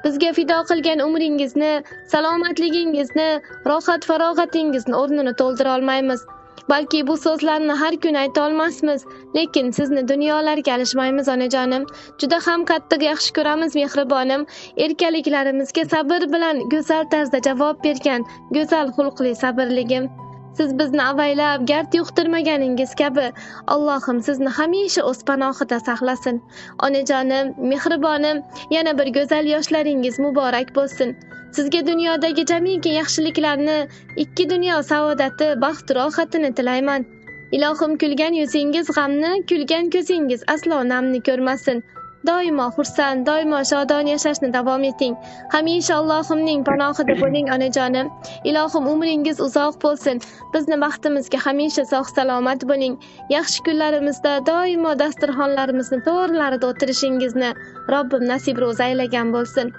Bizga fido qilgan umringizni, salomatligingizni, rohat farog'atingizni o'rnini to'ldira olmaymiz. Balki bu so'zlarni har kun ayta olmasmiz, lekin sizni dunyolarga alishmaymiz onajonim. Juda ham qattiq yaxshi ko'ramiz mehribonim. Erkaliklarimizga sabr bilan go'zal tarzda javob bergan go'zal xulqli sabrligim. Siz bizni avaylab, gard yuqtirmaganingiz kabi, Allohim sizni hamisha o'z panohida saqlasin. Onajonim, mehribonim, yana bir go'zal yoshlaringiz muborak bo'lsin. Sizga dunyodagi jamiki yaxshiliklarni, ikki dunyo saodati, baxt rohatini tilayman. Ilohim kulgan yuzingiz g'amni, kulgan ko'zingiz aslo namni ko'rmasin. Doimo xursand, doimo shodon yashashni davom eting. Hamisha Allohimning panohida bo'ling onajonim. Ilohim umringiz uzoq bo'lsin. Bizni baxtimizga hamisha sog' salomat bo'ling. Yaxshi kunlarimizda doimo dasturxonlarimizni to'rlarida o'tirishingizni Robbim nasib ro'za aylagan bo'lsin.